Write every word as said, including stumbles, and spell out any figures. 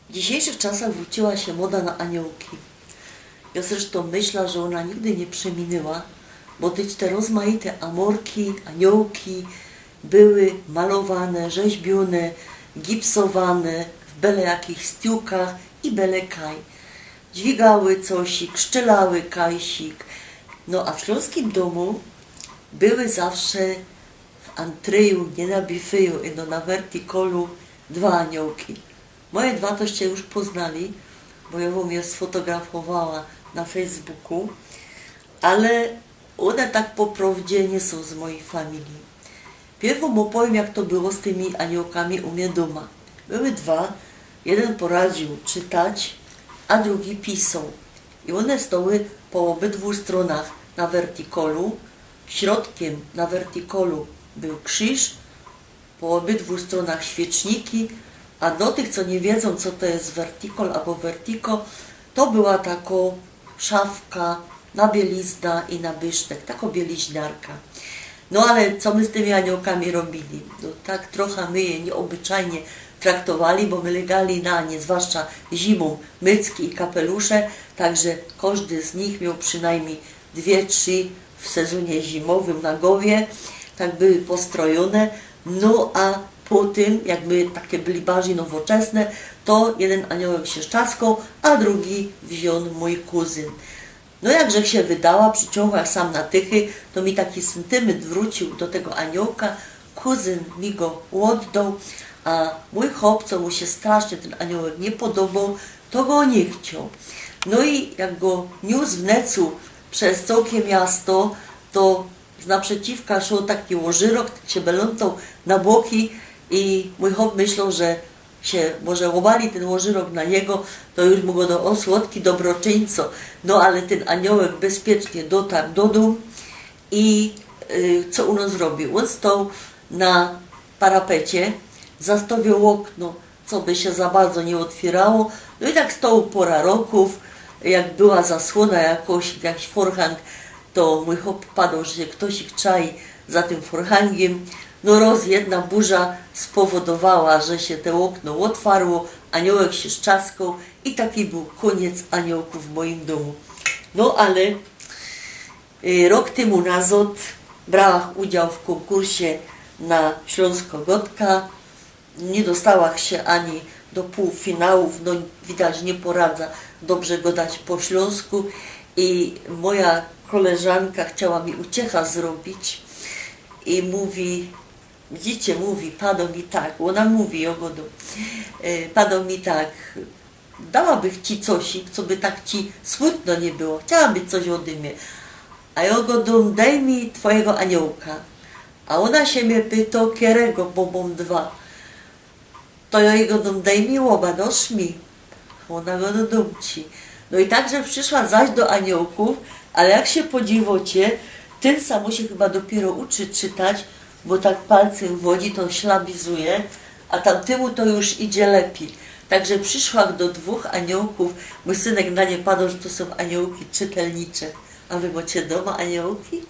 W dzisiejszych czasach wrōciła sie moda na aniołki. Jŏ zresztōm myśla, że ôna nigdy niy przymiynyła, bo tyż te rozmajte amorki, aniołki były malowane, rzeźbiōne, gipsowane w bele jakich stiłkach i bele kaj. Dźwigały cosik, szczelały kajsik. No a w ślōnskim dōmu były zawsze w antryju, niy na bifyju, ino na wertikolu dwa aniołki. Moje dwa toście już poznali, bo jŏ wōm je sfotografowała na Facebooku, ale ône tak po prŏwdzie niy sōm z mojij familije. Piyrw wōm ôpowiym, jak to było z tymi aniołkami u mie dōma. Były dwa, jedyn poradziōł czytać, a drugi pisoł. I ône stoły po ôbydwu strōnach na wertikolu. Środkiym na wertikolu bōł krziż, po ôbydwu strōnach świeczniki, a do tych, co niy wiedzōm, co to je wertikol abo vertigo, to była tako szafka na bielizna i na bysztyk, tako bieliźniarka. No ale co my z tymi aniołkami robiyli? No, tak trocha my je niyôbyczajnie traktowali, bo my legali na nie, zwłaszcza zimōm, mycki i kapelusze, tak że kożdy z nich mioł przinajmnij dwie, trzi w sezōnie zimowym na gowie, tak były postrojōne. No a potym, jak my take byli bardzij nowoczesne, to jedyn aniołek sie szczaskoł, a drugi wziōn mōj kuzyn. No, jak żech sie wydała, prziciōngła sam na tychy, to mi taki sentymynt wrōciōł do tego aniołka, kuzyn mi go ôddoł, a mōj chop, co mu sie strasznie tyn aniołek niy podoboł, to go niy chcioł. No i jak go niōs w necu bez cołkie miasto, to z naprzeciwka szoł taki ôżyrok, tak sie belōntoł na boki i mōj chop myśloł, że sie może ôbali tyn ôżyrok na niego, to już mu go do, ô, słodki dobroczyńco. No ale tyn aniołek bezpiecznie dotarł do dōm i, y, co ôn zrobiōł? Ôn stoł na parapecie, zastowiōł ôkno, co by sie za bardzo niy ôtwiyrało. No i tak stoł pora rokōw, jak była zasłōna jakoś, jakiś forhang, to mōj chop padoł, że sie ftosik czai za tym forhangym. No, roz jedna burza spowodowała, że sie te ôkno ôtwarło, aniołek sie szczaskoł i taki bōł kōniec aniołkōw w mojim dōmu. No ale, y, rok tymu nazŏd brałach udział w kōnkursie na Ślōnsko Gŏdka. Niy dostałach sie ani do pōłfinałōw, no, widać, niy poradzã dobrze gŏdać po ślōnsku. I moja koleżanka chciała mi uciecha zrobić i mōwi, widzicie, mōwi, padoł mi tak, ôna mōwi, jŏ gŏdōm, e, padoł mi tak: „Dałabych ci cosik, co by tak ci smutno niy było, chciałabych coś ôdy mie”. A jŏ gŏdōm: „Dej mi twojego aniołka”. A ôna sie mie pytŏ, kerego, bo mōm dwa. To jŏ jij gŏdōm: „Dej mi ôba, dosz mi?” Ôna gŏdŏ: „Dōm ci”. No i tak żech prziszła zaś do aniołkōw, ale jak sie podziwŏcie, tyn sam sie chyba dopiyro uczy czytać, bo tak palcym wodzi, to ślabizuje, a tamtymu to już idzie lepij. Tak żech prziszła do dwōch aniołkōw, mōj synek na nie padoł, że to sōm aniołki czytelnicze. A wy mŏcie dōma aniołki?